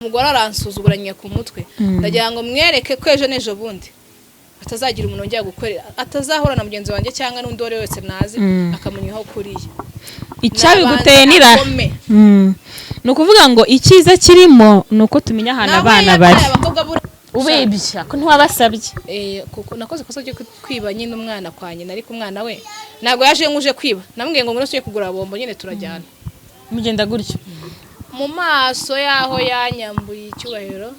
Umugore aransuzugura ku mutwe. Ndagira ngo mwereke ko ejo n'ejo bundi atazagira umuntu wongera gukorera, atazahura na mugenzi wanjye cyangwa n'undi uwo ari we wese nazi akamunywaho kuriya. Icyabiguteye nira Nabanza akome. Ni ukuvuga ngo icyiza kirimo ni uko tumenya ahantu Nawe abana yataye bari. Abakobwa bura Ubibya ko ntiwabasabye. Kuko nakoze ikosa ryo kwiba nyine umwana kwa nyina, ariko umwana we ntabwo yaje nk'uje kwiba. Namubwiye ngo ngwino tujye kugura bombo nyine, turajyana. Mugenda gutyo. Mu maso yaho yanyambuye icyubahiro,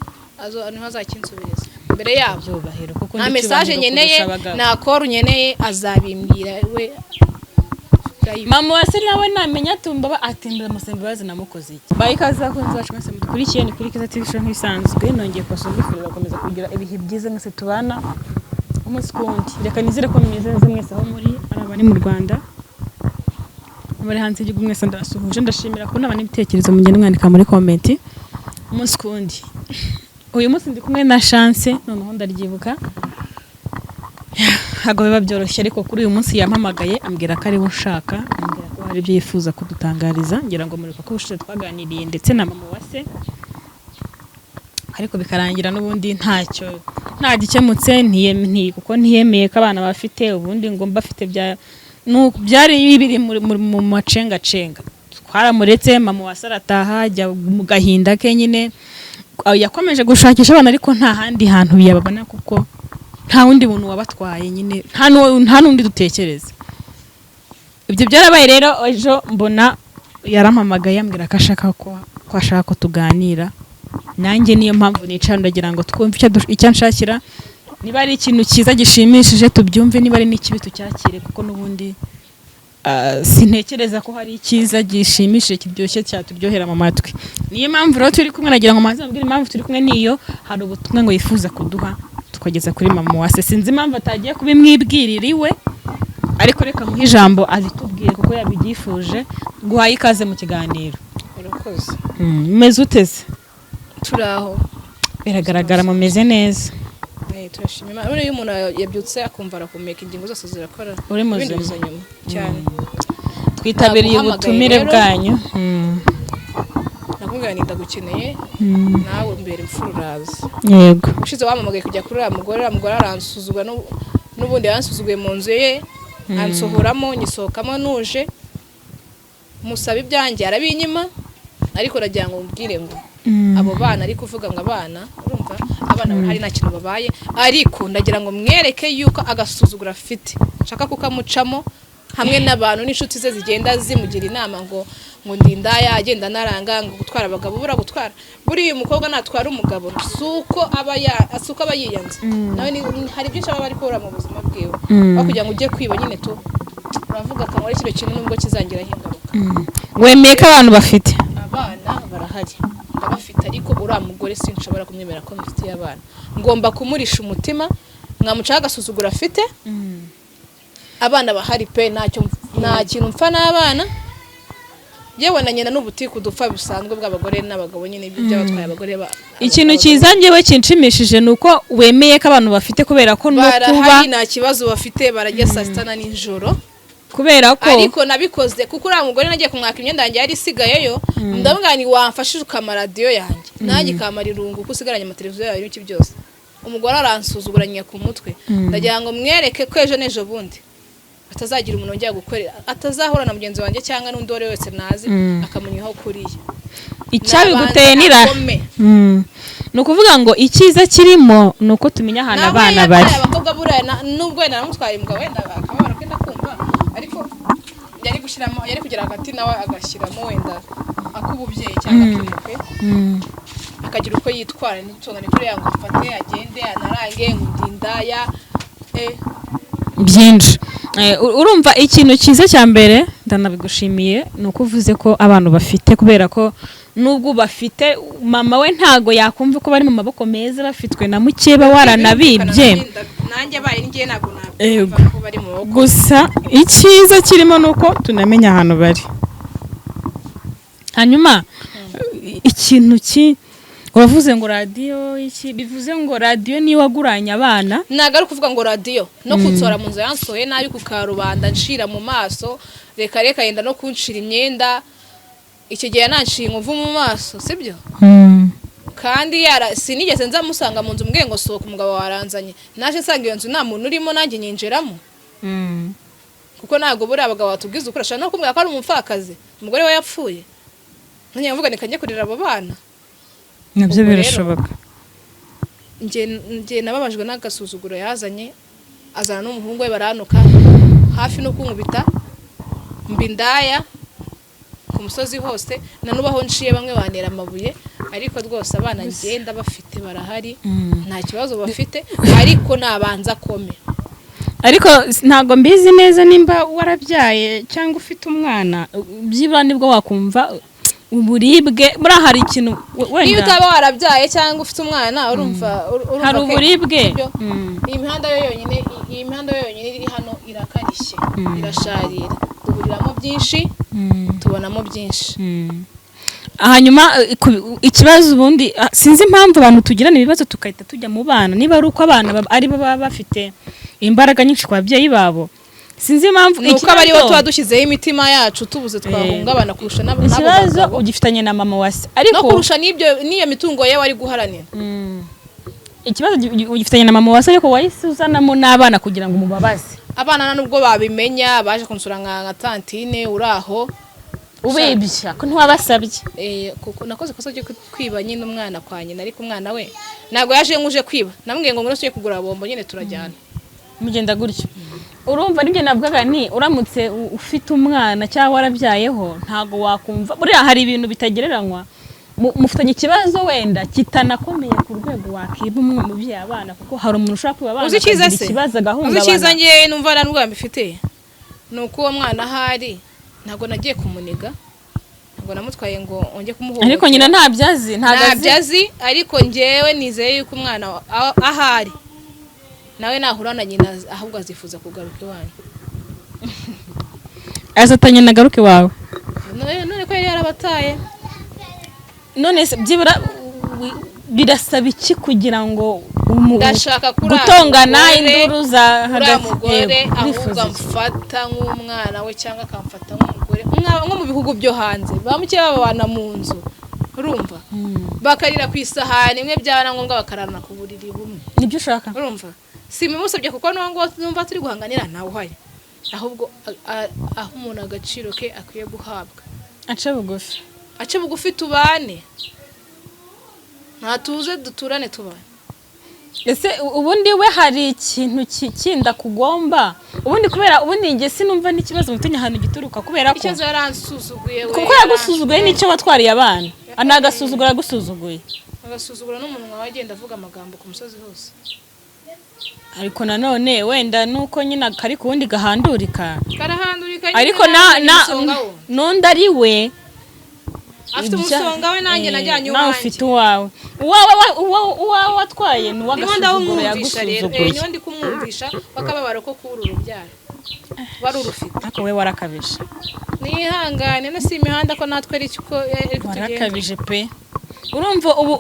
niho azakinsubiriza imbere yabo. Byubahiro kuko Nta message nkeneye, nta call nkeneye, azabimbwira we. Mama wase nawe namenya tumba ati ndamusaba imbabazi, namukoze iki? Bayi ikaze abakunzi bacu mwese mudukurikiye, ni kuri Keza TV Show nk'ibisanzwe. Nongeye kubasaba mbifuriza gukomeza kugira ibihe byiza mwese tubana umunsi ku wundi. Reka nizere ko mumeze neza mwese aho muri, ari abari mu Rwanda, abari hanze y'igihugu, mwese ndabasuhuje. Ndashimira ko naba n'ibitekerezo mugenda mwandika muri comment umunsi ku wundi. Uyu munsi ndi kumwe na Chance, noneho ndaryibuka. Ntabwo biba byoroshye, ariko kuri uyu munsi yampamagaye ambwira ko ariwe ushaka, ambwira ko hari ibyo yifuza kudutangariza. Ngira ngo muribuka ko ubushize twaganiriye ndetse na mama wa se, ariko bikarangira n'ubundi ntacyo, nta gikemutse, kuko ntiyemeye ko abana bafite ubundi ngo mbafite bya byari biri mu macengacenga. Twaramuretse, mama wa se arataha, ajya mu gahinda ke nyine. Yakomeje gushakisha abana, ariko nta handi hantu yababona kuko nta wundi muntu wabatwaye nyine, nta n'undi dutekereza. Ibyo byarabaye rero, ejo mbona yarampamagaye ambwira ko ashaka ko ashaka ko tuganira nanjye. Niyo mpamvu nicara, ndagira ngo twumve icyo anshakira. Niba ari ikintu cyiza gishimishije tubyumve, niba ari n'ikibi tucyakire, kuko n'ubundi sintekereza ko hari icyiza gishimishije kiryoshye cyaturyohera mu matwi. Niyo mpamvu rero turi kumwe. Nagira ngo manze mbabwire impamvu turi kumwe. Niyo hari ubutumwa ngo yifuza kuduha tukageza kuri mama wa se. Sinzi impamvu atagiye kubimwibwirira iwe, ariko reka muhe ijambo azitubwire kuko yabibyifuje. Guhaye ikaze mu kiganiro. Urakoze. Umeze uteze? Turi aho. Biragaragara mumeze neza. Turashima Imana. Buriya iyo umuntu yabyutse akumva arahumeka, ingingo zose zirakora, Uri muzima. ibindi biza nyuma cyane. Twitabiriye Naguhamagaye ubutumire rero. bwanyu. Nakubwira nti ndagukeneye, nawe mbere imfura uraza. Ushize wampamagaye kujya kuri uriya mugore, uriya mugore aransuzugura, n'ubundi yansuzuguye mu nzu ye, ansohoramo, nyisohokamo nuje musaba ibyanjye arabinyima. Ariko nagira ngo mubwire ngo abo bana ari kuvuga ngo abana, urumva abana barahari, nta kintu babaye, ariko ndagira ngo mwereke yuko agasuzuguro afite nshaka kukamucamo, hamwe n'abantu n'inshuti ze zigenda zimugira inama ngo ndi indaya, agenda anaranga ngo gutwara abagabo. Buriya gutwara, buriya umukobwa natwara umugabo si uko aba yiyanze nawe, hari byinshi aba ari kubura mu buzima bwiwe. Aho kugira ngo ujye kwiba nyine tu uravuga akamaro kino kintu nubwo kizangiraho ingaruka. Wemeye ko abantu bafite? Abana barahari, ndabafite, ariko uriya mugore sinshobora kumwemera ko mufitiye abana. Ngomba kumurisha umutima, nkamucaho agasuzuguro afite. Abana bahari pe, ntacyo, nta kintu mpfa n'abana, yewe na nyina n'ubutiku dupfa bisanzwe bw'abagore n'abagabo nyine, ibyo by'abatwaye abagore Ikintu abagabo. cyiza njyewe kinshimishije ni uko wemeye ko abantu bafite, kubera ko no kuba Barahari, nta kibazo bafite, bararya saa sita na nijoro. Kubera ko Ariko nabikoze kuko uriya mugore nagiye kumwaka imyenda yanjye yari isigayeyo, ndavuga ni wamfashije ukama radiyo yanjye, nanjye ikamara irungu kuko usigaranye amateleviziyo yawe n'iki byose. Umugore aransuzugura ku mutwe. Ndagira ngo mwereke ko ejo n'ejo bundi atazagira umuntu wongera gukorera, atazahura na mugenzi wanjye cyangwa n'undi uwo ari we wese nazi akamunywaho kuriya. Icyabiguteye Nabanza nira akome. Ni ukuvuga ngo icyiza kirimo ni uko tumenya ahantu Nawe abana yataye bari. Abakobwa buriya nubwo wenda namutwaye umugabo, wenda akababaro ke ndakumva, ariko yari gushyiramo, yari kugera hagati nawe agashyiramo wenda ak'ububyeyi cyangwa ak'impuhwe, akagira uko yitwara, ntitungane kuriya ngo afate agende anarange ngo ndi indaya. Byinshi. Urumva ikintu cyiza cya mbere, ndanabigushimiye, ni uko uvuze ko abantu bafite, kubera ko nubwo bafite mama we ntago yakumva ko bari mu maboko meza bafitwe na mukeba waranabibye. Nanjye abaye ngiye ntabwo Yego. nakumva ko bari mu maboko. Gusa icyiza kirimo ni uko tunamenya ahantu bari. Hanyuma ikintu ki wavuze ngo radiyo, iki bivuze ngo radiyo niyo waguranye abana? Ntabwo ari ukuvuga ngo radiyo, no kunsohora mu nzu yansohoye nabi ku karubanda, nshira mu maso, reka reka, yenda no kunshira imyenda. Icyo gihe yananciye inkovu mu maso, sibyo? Kandi sinigeze nza musanga mu nzu mbwiye ngo sohoka, umugabo waranzanye. Naje nsanga iyo nzu nta muntu urimo, nanjye nyinjiramo, kuko ntabwo buriya abagabo batubwiza ukuri. Ashobora no kumbwira ko ari umupfakazi, umugore we yapfuye, nanjye nkavuga ni kajye kurera abo bana. Nabyo Ubwo rero, birashoboka. Njye nababajwe n'agasuzuguro yazanye, azana n'umuhungu we, baranuka hafi no kunkubita, mba indaya ku musozi hose. Na n'ubu aho nciye bamwe bantera amabuye, ariko rwose abana ngenda bafite barahari, nta kibazo bafite, ariko nabanza kome. Ariko ntabwo mbizi neza nimba warabyaye cyangwa ufite umwana, byibura nibwo wakumva uburibwe. Buriya hari ikintu Niyo wenda utaba warabyaye cyangwa ufite umwana, urumva urumva hari uburibwe. Sibyo? Iyi mihanda yo yonyine iri hano irakarishye, irasharira, duhuriramo byinshi, tubonamo byinshi. Hanyuma ikibazo ubundi, sinzi impamvu abantu tugirana ibibazo tugahita tujya mu bana, niba ari uko abana ari bo baba bafite imbaraga nyinshi ku babyeyi babo, sinzi impamvu. Ni uko aba aribo Ikibazo- tuba dushyizeho imitima yacu, tubuze twahungabana kurusha n'abo Ikibazo bagabo. ugifitanye na mama wa se, ariko No kurusha n'ibyo n'iyo mitungo ye wari guharanira. Ikibazo ugifitanye na mama wa se, ariko wahise uzanamo n'abana kugira ngo umubabaze. Abana nta nubwo babimenya, baje kunsura nka tantine uri aho. Ubibya ko ntiwabasabye. Kuko nakoze ikosa ryo kwiba nyine umwana kwa nyina, ariko umwana we ntabwo yaje nk'uje kwiba. Namubwiye ngo ngwino tujye kugura bombo, nyine turajyana. Mugenda gutyo. Urumva nibyo navugaga, ni uramutse ufite umwana cyangwa warabyayeho, ntabwo wakumva. Buriya hari ibintu bitagereranywa. Mufitanye ikibazo wenda kitanakomeye ku rwego wakiba umubyeyi abana, kuko hari umuntu ushobora kwiba abana Uzi icyiza akagira se? ikibazo Uzi agahungabana. icyiza ngewe numva nta ndwara mbifitiye, ni uko uwo mwana ahari ntabwo nagiye kumuniga, ntabwo namutwaye ngo onge kumuhohotera. Ariko nyina ntabyo azi, ntabwo azi. Ntabyo azi, ariko ngewe nizeye yuko umwana ahari nawe nahura na nyina, ahubwo azifuza kugaruka iwanyu. Azatanye na garuke wawe. None ko yari yarabataye. None se byibura birasaba iki kugira ngo Ndashaka kuri gutongana mugore, induru za uriya hagati? mugore Yego, ahubwo urifuza iki? amfata nk'umwana we cyangwa akamfata nk'umugore, nko mu bihugu byo hanze ba muke babana mu nzu, urumva, bakarira ku isahani imwe, byaba na ngombwa bakararana ku buriri bumwe. Nibyo ushaka? Urumva, sibimusabye kuko n'uwo nguwo numva turi guhanganira ntawe uhari, ahubwo aho umuntu agaciro ke akwiye guhabwa. Ace bugufi. Ace bugufi, tubane, ntatuze duturane, tubane. Ese ubundi we hari ikintu kindi akugomba ubundi? Kubera ubundi njye sinumva n'ikibazo mufitanye ahantu gituruka, kubera ko Ikibazo yaransuzuguye we. Kuko yagusuzuguye, n'icyo watwariye abana ni agasuzuguro, yagusuzuguye. Agasuzuguro n'umunwa we, agenda avuga amagambo ku musozi hose. Ariko nanone wenda nuko nyine kari ku wundi gahandurika. Karahandurika nyine, Ariko na nanjye na umusonga we. n'undi ari we. Afite umusonga we, nanjye najyanye Nawe uwanjye. ufite uwawe, uwawe uwawe watwaye ni Niho uw'agasuzuguro ndawumwumvisha rero, yagusuzuguye. niho ndi kumwumvisha w'akababaro ko kubura urubyaro wari urufite. Ariko we warakabije. Nihangane, no si imihanda ko natwe ari ko ari kutugenda. Warakabije pe. Urumva ubu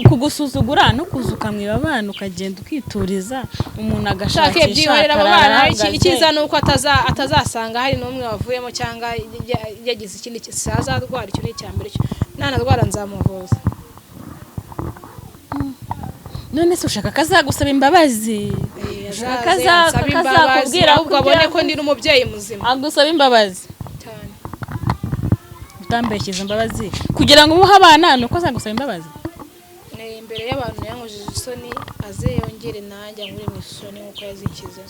kugusuzugura no kuza ukamwiba abana, ukagenda ukituriza, umuntu Shaka agashakisha byihorera abo akarara bana. ahagaze. Icyiza ni uko atazasanga hari n'umwe wavuyemo cyangwa yagize ikindi azarwara. Icyo ni icya mbere cyo, nanarwara nzamuvuza. None se ushaka kazagusaba imbabazi? Ushaka Azaze ansabe imbabazi, kazakubwira ahubwo abone ko ndi n'umubyeyi muzima. Agusaba imbabazi. Cyane. Utambeshye imbabazi kugira ngo umuhe abana, ni uko azagusaba imbabazi. Imbere y'abantu yankojeje isoni, aze yongere nanjye ankure mu isoni nk'uko yazikize.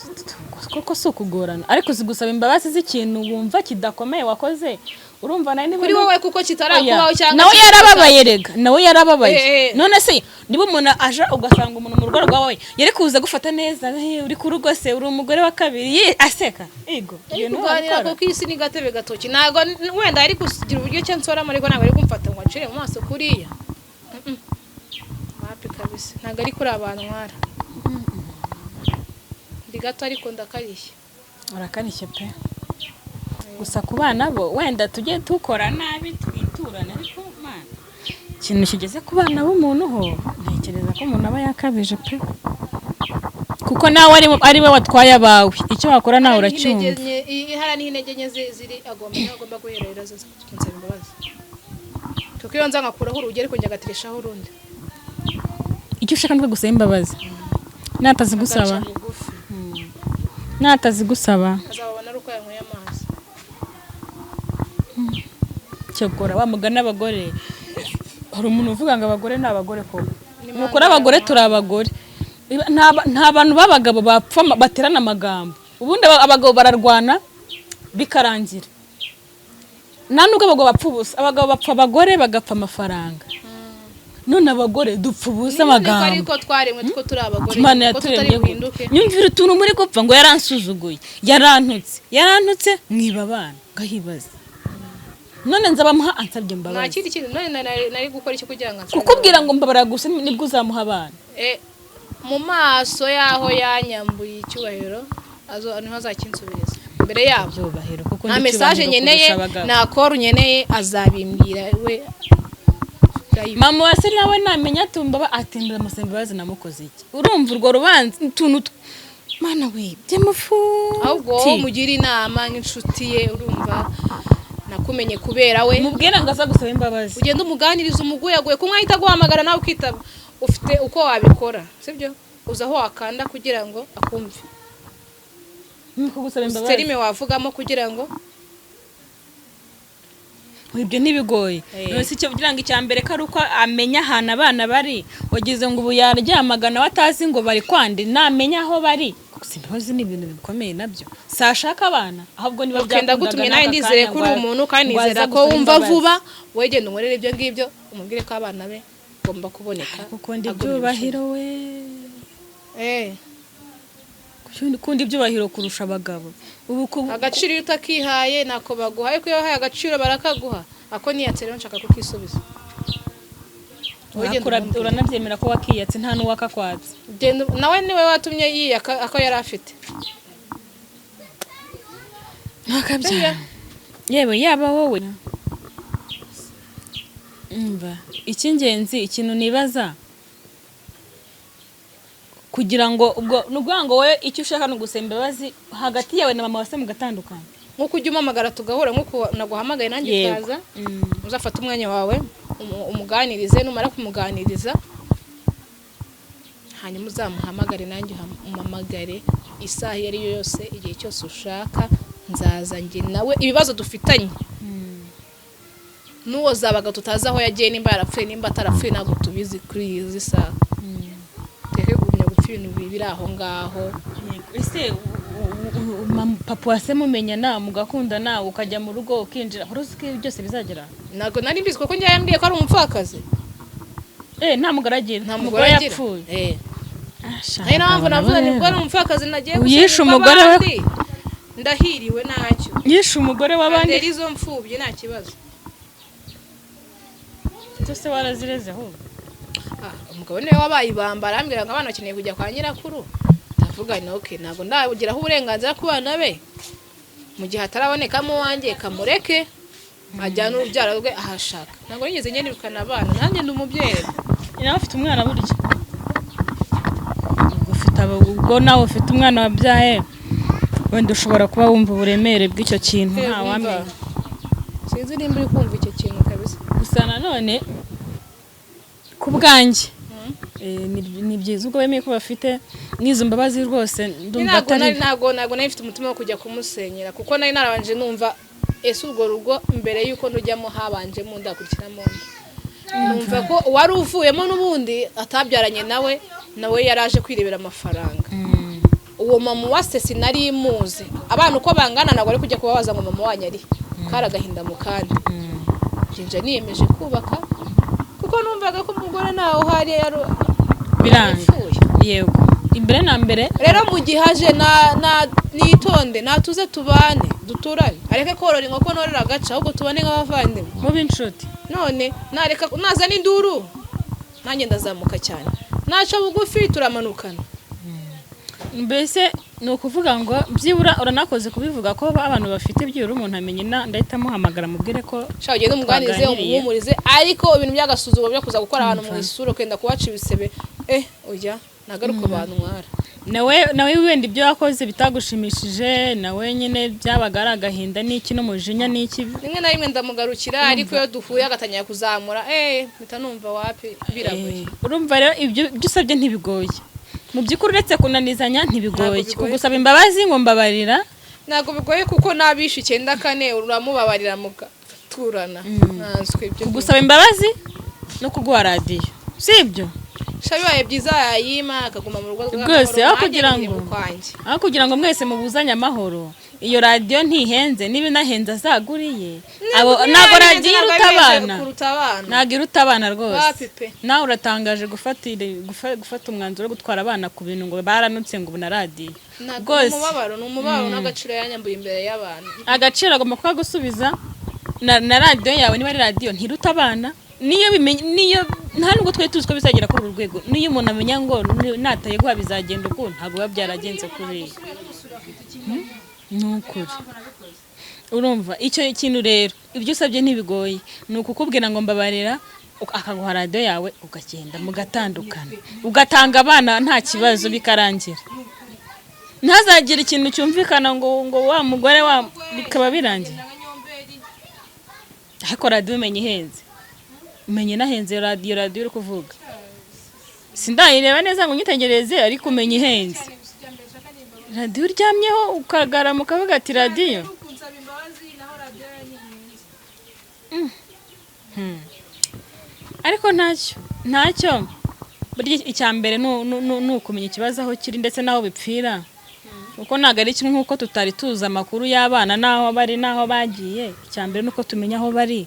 Koko si ukugorana, ariko zigusaba imbabazi z'ikintu wumva kidakomeye wakoze, urumva nawe niba Kuri wowe kuko kitarakubaho cyangwa nawe yarababaye rega, nawe yarababaye. None se niba umuntu aje ugasanga umuntu mu rugo rwawe yari kuza gufata neza, uri ku rugo se, uri umugore wa kabiri, aseka ego Ari ibintu kuganira wabikora. kuko isi ni gatebe gatoki. Ntabwo wenda ari kugira uburyo cyo nsoramo, ariko ntabwo ari kumfata ngo acire mu maso kuriya. Wapi kabisa, ntabwo ari kuri abantu ntwara. Ndi gato ariko ndakarishye. Urakarishye pe. Gusa ku bana bo wenda tujye dukora nabi twiturane, ariko mana, ikintu kigeze ku bana b'umuntu ho ntekereza ko umuntu aba yakabije pe, kuko nawe ari we watwaye abawe, icyo wakora nawe uracyumva. Hariya niho intege nke ziri, agomba niho agomba guhera rero azaza kunsaba imbabazi, kuko iyo nza nkakuraho urugi ariko njya agatirishaho urundi. Icyo ushaka ni gusaba imbabazi, natazigusaba, Azaca bugufi. natazigusaba. Azababona ari uko yanyweye amazi. Cyokora wa mugani, abagore, hari umuntu uvuga ngo abagore ni abagore koko. Ni Nukuri abagore turi abagore. Nta bantu b'abagabo bapfa baterana amagambo. Ubundi abagabo bararwana bikarangira. Nta nubwo abagabo bapfa ubusa, abagabo bapfa abagore, bagapfa amafaranga. None abagore dupfa ubusa, None ko amagambo. Ariko twaremwe two turi abagore, Imana ko tutari yaturemye buhinduke. Nyumvira utuntu muri gupfa, ngo yaransuzuguye, yarantutse, yarantutse, mwiba abana, ngahibaza none nzabamuha ansabye Nta imbabazi? kindi kintu. None nari gukora iki kugira ngo ansubire? Kukubwira ngo mbabara gusa nibwo uzamuha abana? Mu maso yaho yanyambuye icyubahiro, niho azakinsubiriza mbere yabo. Byubahiro kuko Nta ndi message icyubahiro nkeneye, kurusha abagabo. nta call nkeneye, azabimbwira we. Mama wa se nawe namenya atumbaba ati ndamusaba imbabazi, namukoze iki? Urumva urwo rubanza, utuntu mana we, by'amafuti. Ahubwo wowe umugira inama nk'inshuti ye, urumva nakumenye kubera we. Mubwira ngo aza gusaba imbabazi. Ugenda umuganiriza, umuguyaguye kumwe, ahita aguhamagara nawe ukitaba. Ufite uko wabikora, sibyo? Uzi aho wakanda kugira ngo akumve. Nuko gusaba imbabazi. Terme wavugamo kugira ngo Ibyo ntibigoye. None se icyo kugira ngo icya mbere ko ari uko amenya ahantu abana bari, wagize ngo ubu yaryamaga nawe atazi ngo bari kwande? Namenya aho bari, gusa imbabazi ni ibintu bikomeye nabyo. Sashaka abana, ahubwo niba Okay, ndagutumye nawe, n'aka ndizeye kanya ko uri ngo umuntu kandi ngo aze nizera ko gusaba wumva imbabazi. vuba. Wowe genda unkorere ibyo ngibyo, umubwire ko abana be bagomba kuboneka. Ukunda Agomba ibyubahiro we. Ukunda ibyubahiro kurusha abagabo ubu Agaciro iyo utakihaye ntako baguha, ariko iyo wahaye agaciro barakaguha. Ako niyatse rero nshaka kukisubiza. Wowe genda umubwire. Uranabyemera ko wakiyatse, nta n'uwakakwatse. Nawe niwe watumye yiyaka ako yari afite. Ntakabyara yewe, yaba wowe. Umva, icy'ingenzi, ikintu nibaza, kugira ngo ubwo ni ukuvuga ngo wowe icyo ushaka ni ugusaba imbabazi hagati yawe na mama wa se mugatandukana. Nk'uko ujya umpamagara tugahura, nk'uko naguhamagaye nanjye ukaza, uzafate umwanya wawe umuganirize. Numara kumuganiriza, hanyuma uzamuhamagare nanjye umpamagare, isaha iyo ari yo yose, igihe cyose ushaka, nzaza njye nawe. Ibibazo dufitanye n'uwo zabaga tutazi aho yagiye, nimba yarapfuye, nimba atarapfuye, ntabwo tubizi kuri izi saha. Tureke kugumya gupfa ibintu biri aho ngaho. Ese papa wa se mumenyana, mugakundana, ukajya mu rugo ukinjira, wari uzi ko ibi byose bizagera? Ntabwo nari mbizi, kuko njye yambwiye ko ari umupfakazi. Eh, nta mugore agira? Nta Umugore mugore agira. yapfuye? Eh. Ari nayo mpamvu navuze nibwo ari umupfakazi nagiye Yishe gusenyerwa umugore we. abandi. Ndahiriwe ntacyo. Yishe umugore w'abandi. Andera izo mfubyi nta kibazo. Byose warazireze ahubwo. Ah, umugabo niwe wabaye ibamba, arambwira ngo abana bakeneye kujya kwa nyirakuru. Ndavuga nti okay, ntabwo ndabugiraho uburenganzira ku bana be mu gihe hatarabonekamo uwanjye, kamureke ajyana urubyaro rwe ahashaka. Ntabwo nigeze nyenirukana abana, nanjye ndi umubyeyi. Nawe ufite umwana burya, ubwo ufite ubwo nawe ufite umwana wabyaye, wenda ushobora kuba wumva uburemere bw'icyo kintu, nta wamenya. Sinzi nimba uri kumva icyo kintu kabisa. Gusa nanone ku bwanjye, ni byiza ubwo wemeye ko bafite n'izo mbabazi rwose, ndumva Ntabwo atari ntabwo nari mfite umutima wo kujya kumusenyera, kuko nari narabanje numva ese urwo rugo mbere y'uko ndujyamo habanjemo ndakurikiramo, numva ko uwari uvuyemo n'ubundi atabyaranye nawe, nawe yari aje kwirebera amafaranga. Uwo mama wa se sinari muzi, abana uko bangana ntabwo ari kujya kubabaza ngo mama wanyu ari kari agahinda mu kandi. Njye niyemeje kubaka kuko numvaga ko umugore ntawe uhari yari Biranga. yapfuye. Yego, imbere na mbere. Rero mu gihe aje na nitonde, natuze tubane, duturane, areke korora inkoko norora agaca, ahubwo tubane nk'abavandimwe. Mube inshuti. None nareka nazana induru nanjye ndazamuka cyane, naca bugufi turamanukana. Mbese ni ukuvuga ngo byibura uranakoze kubivuga ko abantu bafite, byibura umuntu amenya ndahita amuhamagara mubwire ko Shaka ugende umuganirize, twaganiriye. umuhumurize, ariko ibintu by'agasuzuguro byo kuza gukora ahantu mu isura ukenda kubaca ibisebe, ujya Ntabwo ari uko bantwara. Nawe wenda ibyo wakoze bitagushimishije, nawe nyine byabaga ari agahinda n'iki n'umujinya n'iki. Rimwe na rimwe ndamugarukira, ariko iyo duhuye agatangira kuzamura, mpita numva wapi, biragoye. Urumva rero, ibyo usabye ntibigoye mu by'ukuri, uretse kunanizanya ntibigoye. Ntabwo bigoye. Kugusaba imbabazi ngo mbabarira. Ntabwo bigoye, kuko n'abishe 94 uramubabarira mugaturana, ntanswe ibyo. Kugusaba imbabazi no kuguha radiyo, si ibyo? Sha, bibaye byiza yayima akaguma mu rugo Rwose, aho kugira nanjye ngo- nkiri mu kwanjye. Aho kugira ngo mwese mubuzanye amahoro, iyo radiyo ntihenze, niba inahenze azaguriye abo. Ntabwo radiyo iruta abana. Kuruta abana. Ntabwo iruta abana rwose. Wapi pe. Nawe uratangaje gufata umwanzuro wo gutwara abana ku bintu ngo baranutse, ngo ubu na radiyo. Ntabwo Rwose. Umubabaro ni umubabaro n'agaciro yanyambuye imbere y'abantu. Agaciro agomba kukagusubiza na radiyo yawe. Niba ari radiyo, ntiruta abana. Niyo bimenye, niyo nta nubwo twari tuzi ko bizagera kuri uru rwego. Niyo umuntu amenya ngo natayiguha bizagenda uku, ntabwo biba byaragenze kuriya. Ni ukuri. Urumva icyo kintu rero, ibyo usabye ntibigoye, ni ukukubwira ngo mbabarira, akaguha radiyo yawe, ukagenda mugatandukana, ugatanga abana nta kibazo, bikarangira. Ntazagire ikintu cyumvikana ngo wa mugore wa, bikaba birangiye. Ariko radiyo umenya ihenze, umenya inahenze radiyo uri kuvuga. Sindayireba neza ngo nyitegereze, ariko umenya ihenze. Radiyo uryamyeho ukagarama ukavuga ati radiyo. Kunsaba imbabazi, naho radiyo yanyihenze. Ariko ntacyo, burya icya mbere ni ukumenya ikibazo aho kiri ndetse n'aho bipfira, kuko ntabwo ari kimwe nk'uko tutari tuzi amakuru y'abana n'aho bari n'aho bagiye. Icya mbere ni uko tumenya aho bari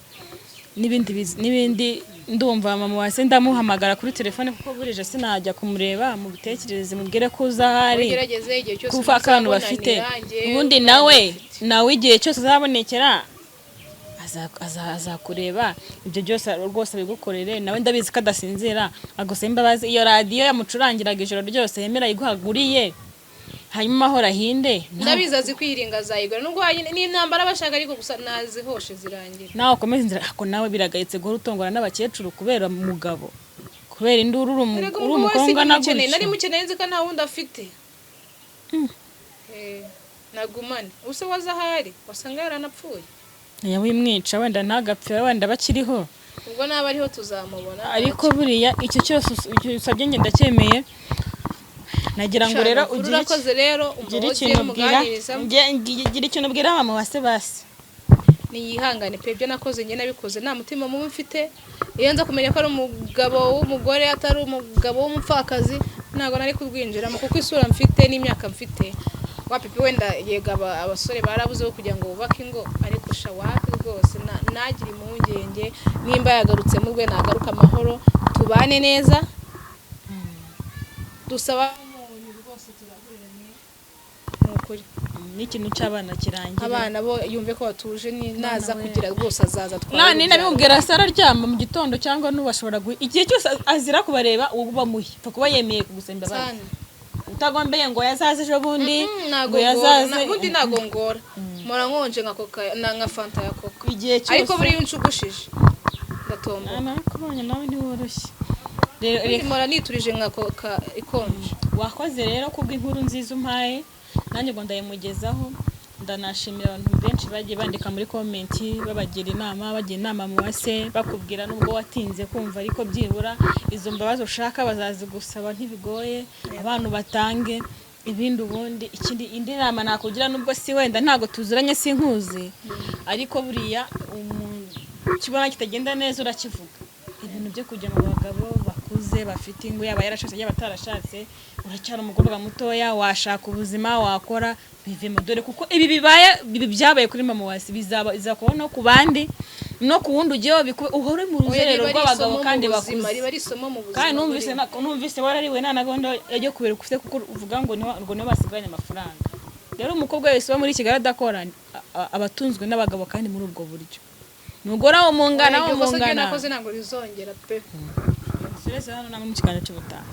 n'ibindi. Ndumva mama wase ndamuhamagara kuri telefone, kuko burije sinajya kumureba. Mubitekerereze, mubwire ko uza ahari. Ugerageze igihe cyose Kuva akantu bafite. muzabonanira, njyewe Ubundi umwana nawe mufite. nawe igihe cyose azabonekera azakureba, ibyo byose rwose abigukorere. Nawe ndabizi ko adasinzira, agusaba imbabazi. Iyo radiyo yamucurangiraga ijoro ryose, yemera ayiguhaguriye, hanyuma amahoro ahinde. Ndabizi azi kwiringa, azayigura, nubwo n'intambara bashaka, ariko gusa nazihoshe zirangira. Nawe ukomeze inzira, ariko nawe biragayitse guhora utongora n'abakecuru kubera umugabo, kubera induru, uri Erega uri umugabo wese umukobwa na ntimukeneye, nari gutyo. mukeneye nzi ko nta wundi afite. Nagumane ubuse waza ahari wasanga yaranapfuye. Yaba wimwica, wenda ntagapfe, wenda bakiriho. Ubwo naba ariho tuzamubona. Ariko buriya icyo cyose icyo usabye njye ndacyemeye. Nagira ngo rero ugire ugire urakoze rero. ugire Umuhoze ikintu ubwira umuganiriza. Gira ikintu ubwira mama wa Sebasi. Niyihangane pe. Ibyo nakoze njye nabikoze nta mutima mubi mfite. Iyo nza kumenya ko ari umugabo w'umugore, atari umugabo w'umupfakazi, ntabwo nari kurwinjiramo, kuko isura mfite n'imyaka mfite, wapi pe. Wenda yego abasore barabuze bo kugira ngo bubake ingo, ariko sha wapi rwose. Ntagire impungenge, nimba yagarutse mu rwe nagaruka amahoro, tubane neza, dusaba umunyu rwose, turahuriranye, ni ukuri. N'ikintu cy'abana kirangira. Abana bo yumve ko batuje, ni naza we. Kugira rwose azaza atware Nani urubyaro. nabimubwira se araryama mu gitondo cyangwa n'ubu ashobora igihe cyose azira kubareba, uwo bamuhe pfa kuba yemeye kugusaba imbabazi. Sana. Utagombeye ngo yazaze ejo bundi, Ntago ngo ngora. yazaze. Ubundi ntago ngora, mpora nkonje nka coca na nka Fanta ya coca. Igihe cyose. Ariko buriya unshugushije ndatomboka. Nakubonye, nawe ntiworoshye rero. Ubundi Reka mpora niturije nka coca ikonje. Wakoze rero kubw'inkuru nziza umpaye, nanjye ngo ndayimugezaho. Ndanashimira abantu benshi bagiye bandika muri comment babagira inama, bagira inama mu base, bakubwira nubwo watinze kumva, ariko byibura izo mbabazi ushaka bazazigusaba, ntibigoye, abantu batange ibindi. Ubundi ikindi, indi nama nakugira, nubwo si wenda ntabwo tuziranye, sinkuzi, ariko buriya umuntu ukibona kitagenda neza urakivuga. Ibintu byo kujya mu bagabo bakuze bafite ingo, yaba yarashatse yaba atarashatse, uracyari umukobwa mutoya, washaka ubuzima wakora, bivemo. Dore kuko ibi bibaye, ibi byabaye kuri mama wasi, bizaba bizakubaho no ku bandi no ku wundi ugiye uhore mu Oya, ruzerero riba ari rw'abagabo isomo mu kandi buzima, bakuze. Riba ari isomo mu buzima. Kandi numvise buriya. Numvise warariwe nta na gahunda yo kubereka ufite, kuko uvuga ngo niho basigaranye amafaranga. Rero umukobwa wese uba muri Kigali adakora aba atunzwe n'abagabo, kandi muri ubwo buryo nugora wo mungana Oya, wo iryo kosa ryo mungana. nakoze ntabwo rizongera pe. Surese hano namwe mu kiganiro cy'ubutaha.